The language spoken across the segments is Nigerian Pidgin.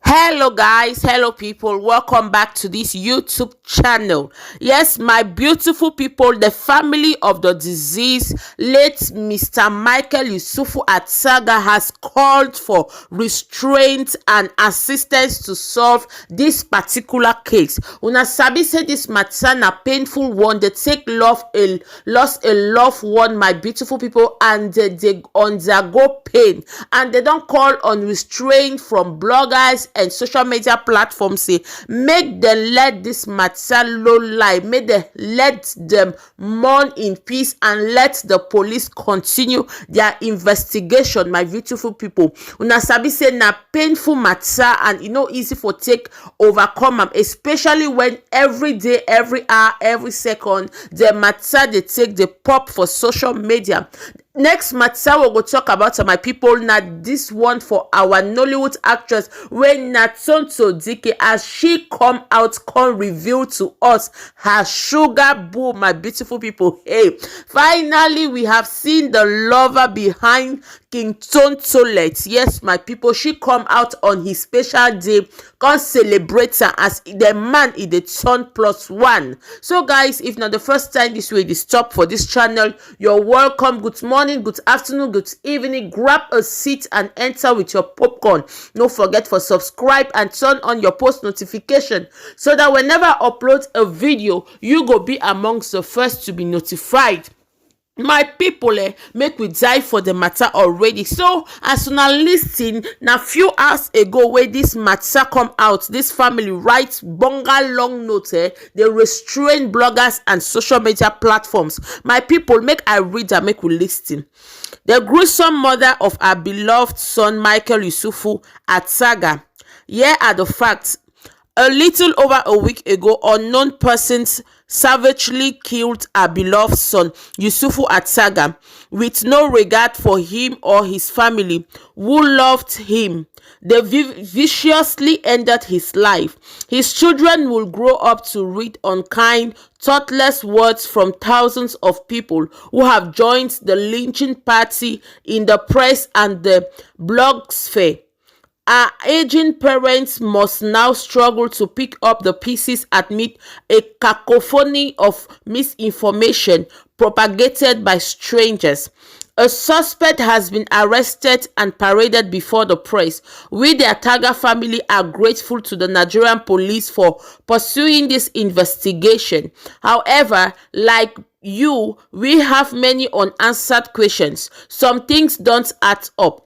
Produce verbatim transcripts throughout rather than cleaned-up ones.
Hello guys, hello people, welcome back to this YouTube channel. Yes, my beautiful people, the family of the deceased, late Mr. Michael Yusufu Atsaga, has called for restraint and assistance to solve this particular case. Una sabi say this matter na painful one. They take love a lost a loved one, my beautiful people, and they, they undergo pain, and they don't call on restraint from bloggers and social media platforms. Say make them let this matter low lie, make them let them mourn in peace, and let the police continue their investigation, my beautiful people. Una sabi say na painful matter, and e no easy for take overcome am, especially when every day, every hour, every second, the matter they take the pop for social media. Next matter we go talk about, uh, my people, na this one for our Nollywood actress wey na Tonto Dike, as she come out come reveal to us her sugar boo, my beautiful people. Hey, finally we have seen the lover behind King Tontolet. Yes, my people, she come out on his special day, come celebrate her as the man is the turn plus one. So guys, if not the first time this way this stop for this channel, you're welcome. Good morning, good afternoon, good evening. Grab a seat and enter with your popcorn. No forget for subscribe and turn on your post notification, so that whenever I upload a video, you go be amongst the first to be notified. My people, eh, make we die for the matter already. So as una listen, na few hours ago wey this matter come out, this family write bonga long note, eh, they restrain bloggers and social media platforms. My people, make I read and make we listen. The gruesome murder of our beloved son Michael Yusufu Atsaga. Here are the facts. A little over a week ago, unknown persons savagely killed our beloved son, Yusufu Atsaga, with no regard for him or his family who loved him. They vi- viciously ended his life. His children will grow up to read unkind, thoughtless words from thousands of people who have joined the lynching party in the press and the blogosphere. Our aging parents must now struggle to pick up the pieces amid a cacophony of misinformation propagated by strangers. A suspect has been arrested and paraded before the press. We, the Ataga family, are grateful to the Nigerian police for pursuing this investigation. However, like you, we have many unanswered questions. Some things don't add up.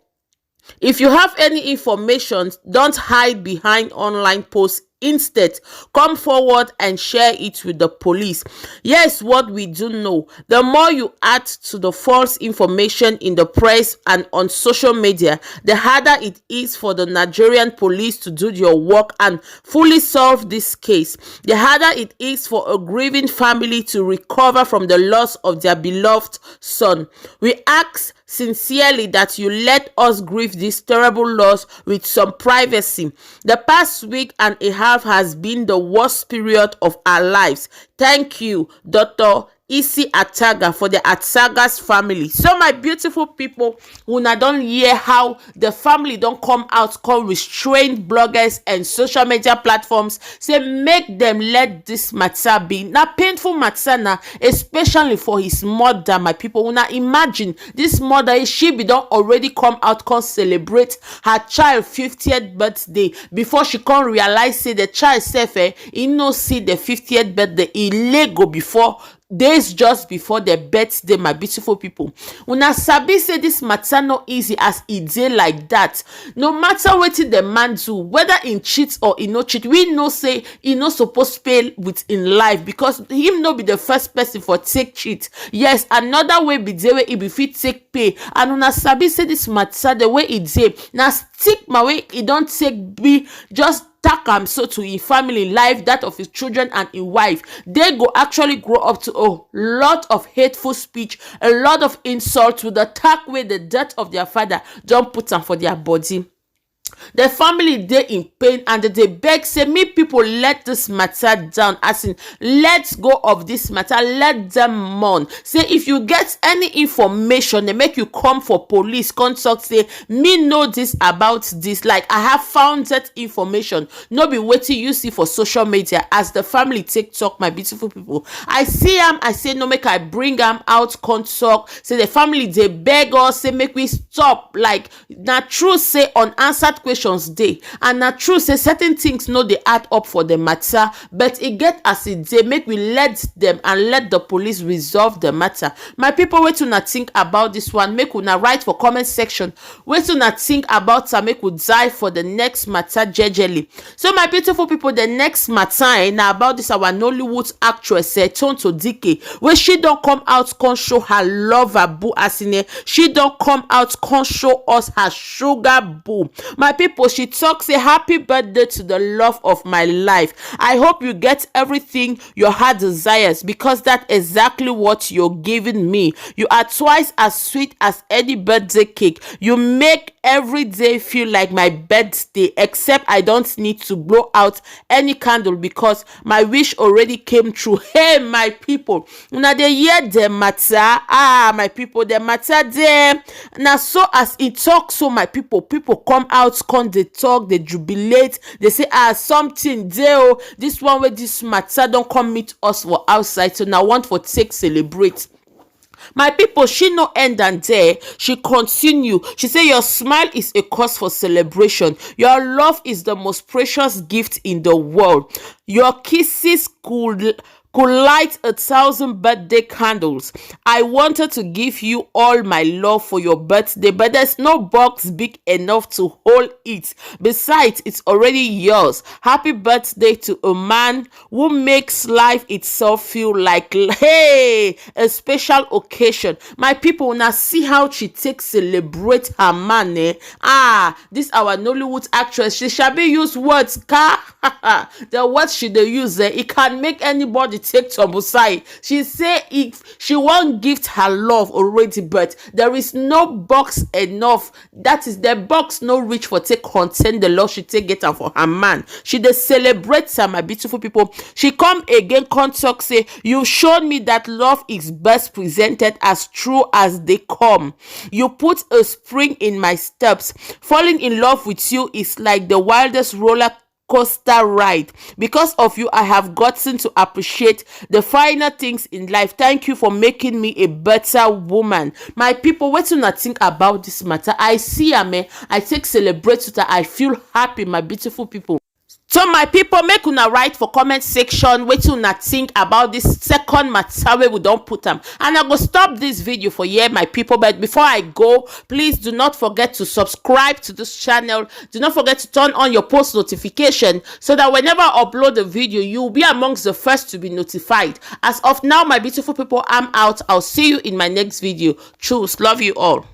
If you have any information, don't hide behind online posts. Instead, come forward and share it with the police. Yes, what we do know, the more you add to the false information in the press and on social media, the harder it is for the Nigerian police to do your work and fully solve this case. The harder it is for a grieving family to recover from the loss of their beloved son. We ask sincerely that you let us grieve this terrible loss with some privacy. The past week and a half has been the worst period of our lives. Thank you, Doctor Isi Ataga, for the Ataga's family. So, my beautiful people, una don hear how the family don come out, come restrain bloggers and social media platforms, say make them let this matter be. Na painful matter na, especially for his mother, my people. Una imagine this mother, she be don already come out, come celebrate her child fiftieth birthday before she come realize say the child sef, eh, he no see the fiftieth birthday, he lego before days just before the birthday, my beautiful people. Una sabi say this matter no easy as e dey like that. No matter wetin the man do, whether he cheat or he no cheat, we know say he no suppose fail with in life, because him no be the first person for take cheat. Yes, another way be there wey he be fit take pay. And una sabi say this matter, the way e dey, na stigma wey e don take be just tack am so to him family life, that of his children and his wife. They go actually grow up to a lot of hateful speech, a lot of insult with the tack wey the death of their father don put am for their body. The family dey in pain and they beg say, "Me people, let this matter down, as in, let go of this matter, let them mourn." Say if you get any information, they make you come for police, come talk say, "Me know this about this, like, I have found that information." No be wetin you see for social media, as the family take talk, my beautiful people. I see am, I say no, make I bring am out, come talk. Say the family dey beg us, say make we stop, like, na true say unanswered questions dey, and na true say certain things no dey add up for the matter, but e get as e dey. Make we let them and let the police resolve the matter. My people, wetin una think about this one? Make una write for comment section. Wetin una think about am? Make we dive for the next matter jejely. So my beautiful people, the next matter, eh, na about this our Nollywood actress, eh, Tonto Dike, wey she don come out, come show her love, her boo, as in, eh, she don come out, come show us her sugar boo. My people, she talk say, "Happy birthday to the love of my life. I hope you get everything your heart desires, because that's exactly what you're giving me. You are twice as sweet as any birthday cake. You make every day feel like my birthday, except I don't need to blow out any candle because my wish already came true." Hey, my people, una dey hear the matter? Ah, my people, the matter there. Na so as e talk so, my people, people come out, come dey talk, dey jubilate, dey say, "Ah, something dey o. This one wey this matter don come meet us for outside, so na want for take celebrate." My people, she no end and there. She continue. She say, "Your smile is a cause for celebration. Your love is the most precious gift in the world. Your kisses could could light a thousand birthday candles. I wanted to give you all my love for your birthday, but there's no box big enough to hold it. Besides, it's already yours. Happy birthday to a man who makes life itself feel like, hey, a special occasion." My people, now see how she takes celebrate her man, eh? Ah, this our Nollywood actress, she shall be use words, ka? The words she dey use, eh, it can make anybody take trouble side. She say if she won't gift her love already, but there is no box enough. That is, the box no reach for take contain the love she take get am for her man. She dey celebrate her, my beautiful people. She come again, come talk say, "You've shown me that love is best presented as true as they come. You put a spring in my steps. Falling in love with you is like the wildest roller coaster ride. Because of you, I have gotten to appreciate the finer things in life. Thank you for making me a better woman." My people, wetin una think about this matter? I see am, eh? I take celebrate with her. I feel happy, my beautiful people. So my people, make una write for comment section wetin una think about this second matter wey we don put am. And I go stop this video for here, my people. But before I go, please do not forget to subscribe to this channel. Do not forget to turn on your post notification so that whenever I upload a video, you will be amongst the first to be notified. As of now, my beautiful people, I'm out. I'll see you in my next video. Choose. Love you all.